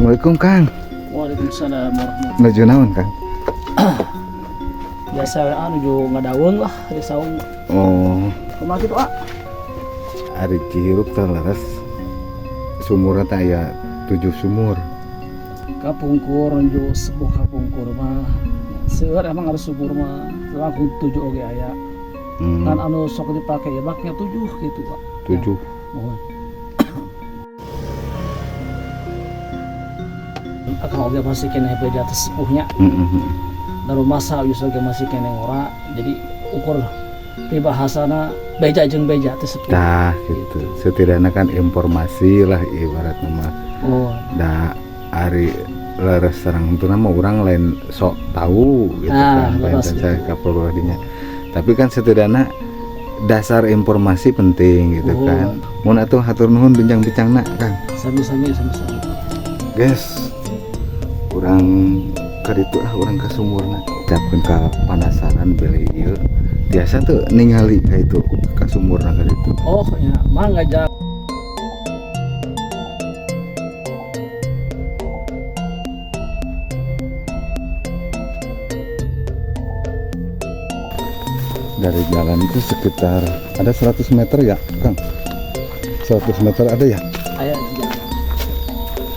Assalamualaikum, Kang. Waalaikumsalam warahmatullahi. Nuju naon, Kang? Biasa we anu nuju ngadaweung lah di saung. Oh. Kumaha kitu, ah? Ari Cihirup teh leres sumurna teh aya 7 sumur. Kapungkur nuju sepuh kapungkur mah. Seueur emang harus sumur mah. Langkung 7 oge aya. Kan anu sok dipake ya baknya 7 gitu, Pak. 7. Mohon. Akang oge masih keneh di atas sepuhnya. Baru masa yus oge masih keneh ngora. Jadi ukur pribahasana beja jeung beja teh sepuh. Tah gitu. Setidaknya kan informasi lah ibarat mah. Oh. Da ari leres sareng teu mah urang lain sok tahu gitu Nah, kan, leres pengen saya gitu. kapal dinya. Tapi kan setidaknya dasar informasi penting gitu Oh. kan. Mun atuh hatur nuhun bincang-bincangna, Kang. Sami-sami, sami-sami. Guys, urang ka ditu ah, urang ka sumurna. Ucapkeun ka panasaran beli ieu. Biasa tuh ningali ka itu ka sumurna ka ditu. Oh, ya, mangga jang. Dari jalan itu sekitar ada 100 meter ya, Kang? 100 meter ada ya? Aya di jalan.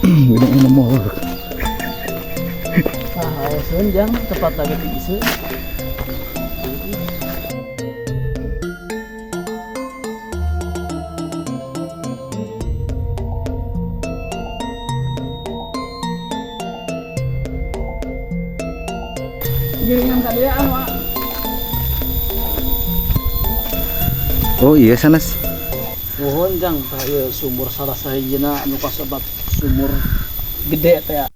Ini ini molor. Nah, haoseun jang tepat lagi tiiseun. Giringan ka dieu ah, Wak. Oh iya sanes. Nuhun jang tah ieu sumur salah sahijina anu kasebat sumur gede teh.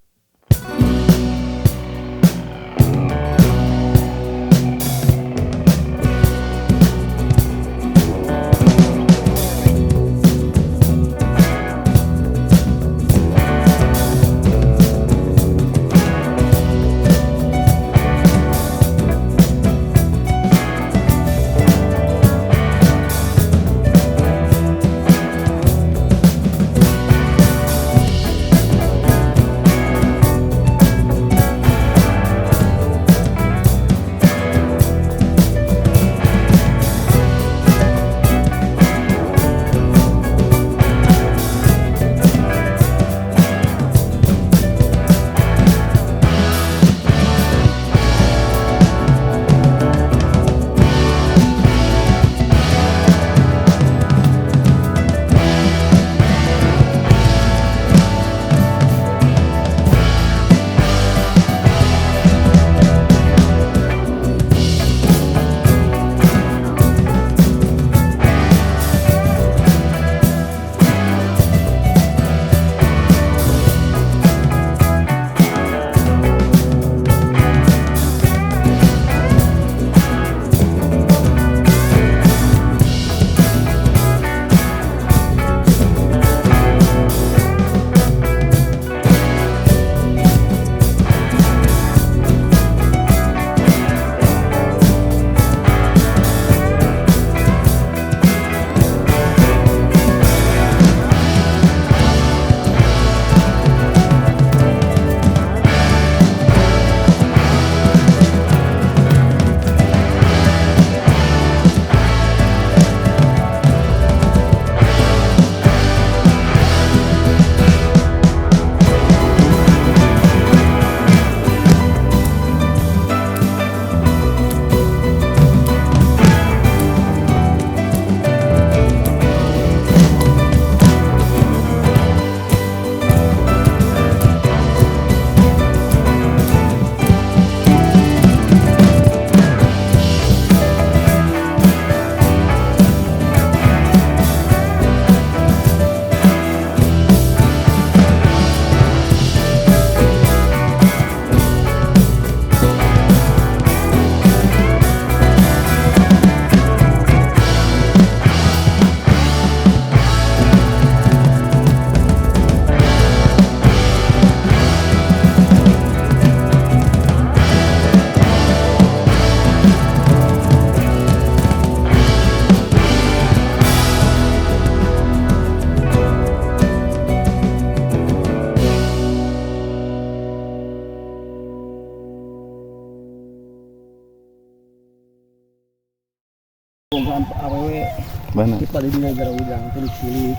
Bongkaan awewe. Mana? Kita di dinya gara ujang teh cilik.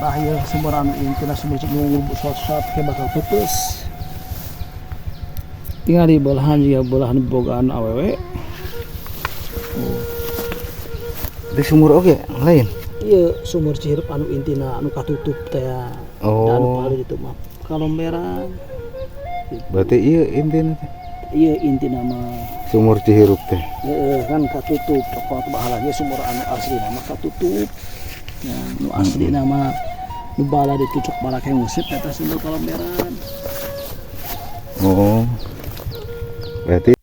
Tah, ieu sumur anu intina, sumur cik nunggu suat-suat ke bakal putus. Tinggal di belahan juga belahan bogaan awewe. Oh. Di sumur oge lain. Iya, sumur Cihirup anu intina anu katutup teh. Oh. Anu paling itu mah kalomberan. Berarti iya intina teh. Iya, intina mah. Sumur Cihirup teh. Heeh, kan katutup. Pokok bahalanya sumur anu asli nama katutup. Ya, nu asli nama nu bala dicucuk bala kayak ngusip eta sumur kalomberan. Oh. Berarti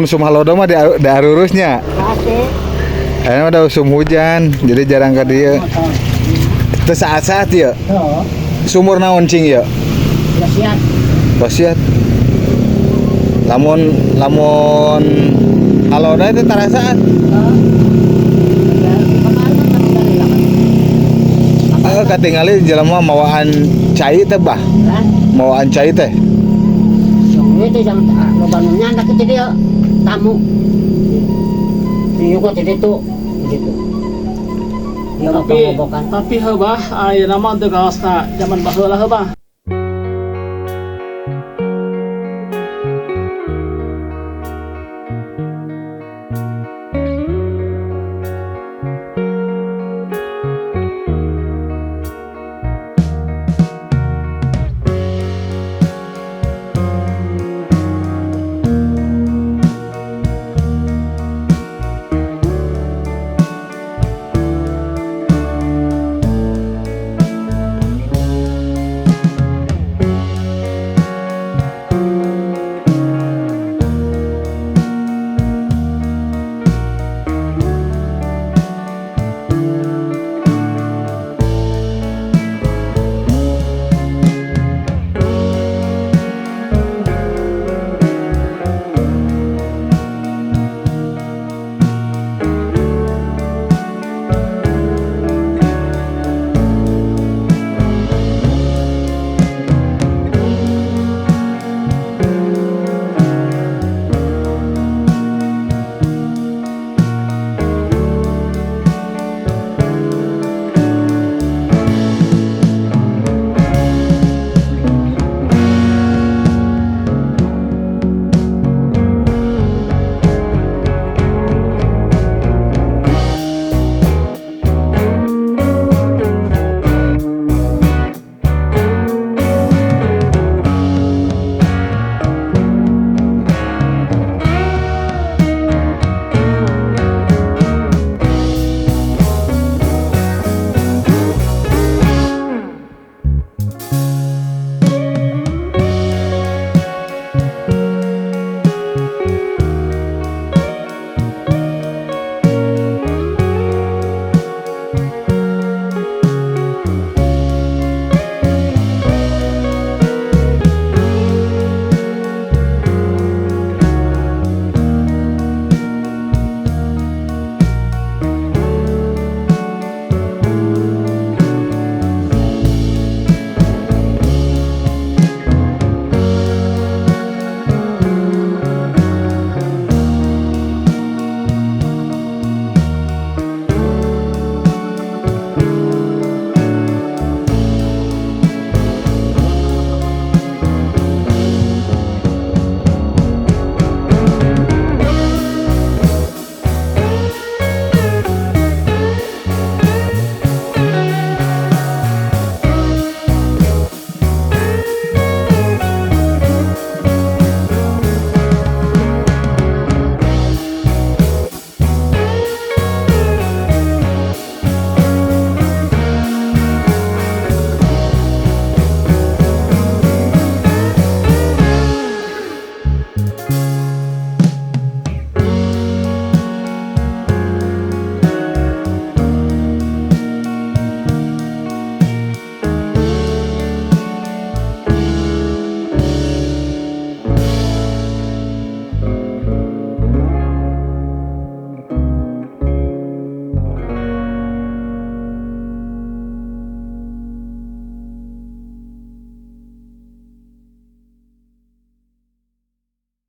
usum halodo mah di arurusnya. Ayeuna mah da usum hujan, jadi jarang ka dieu. Teu saat-saat ya. Sumur naon, cing, ya? Wasiat. Wasiat. Lamun lamun halodo itu tarasaan. Eh, katingali jelema mawaan cai teh, bah. Mawaan cai teh. Itu yang loba nu nyandak itu dia tamu. Di juga itu gitu. Tapi tapi heuh, bah, ayeuna mah teu kawas ka zaman baheula heuh, bah.